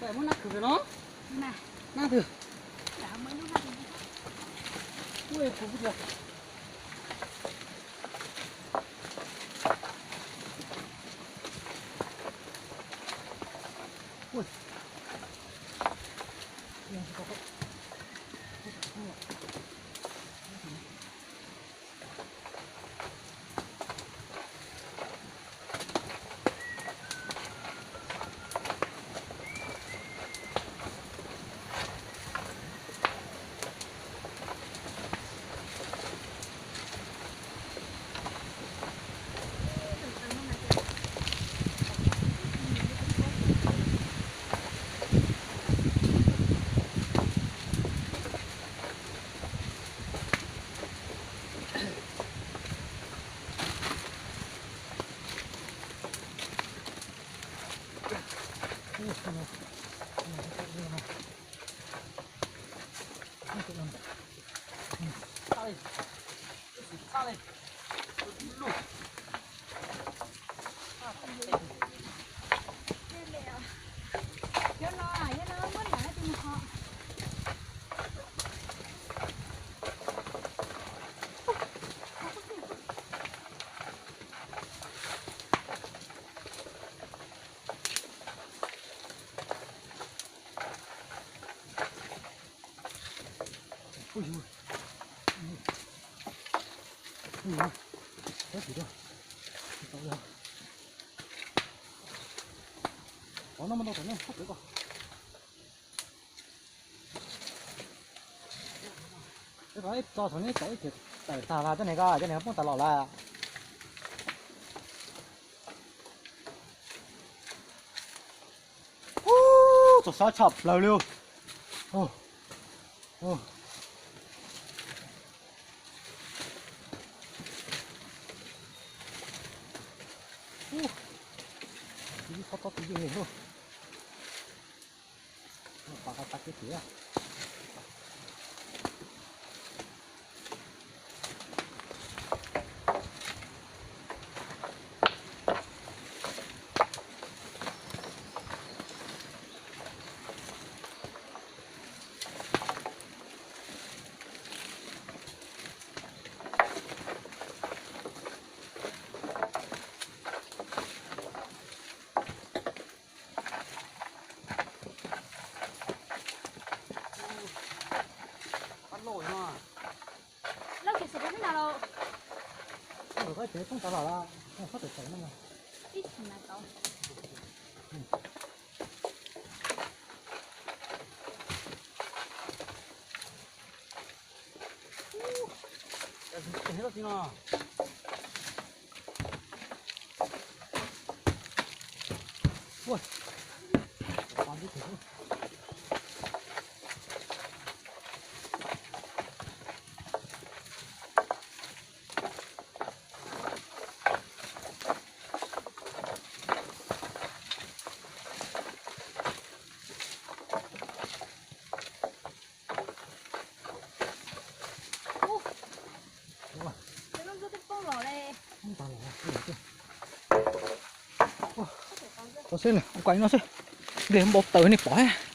Muab nab khwv no. Nab twg? Ov no mas tau tom nej sab pem ko. Ib tso thaum nej tawm ib tawm tag las cov niag ko, cov niag poob tas los lawm. Ub, txaus sab tshaj plaws li. Ub, ib qhov tob tis yeej li lauj. Lawv kiag xav rau neb na los. Koj tsev poob tas los lawm, koj tawm tawm no. Ib txhis mas tau. Ua xwb, ua kom no xwb, nplej npau taws nej pom.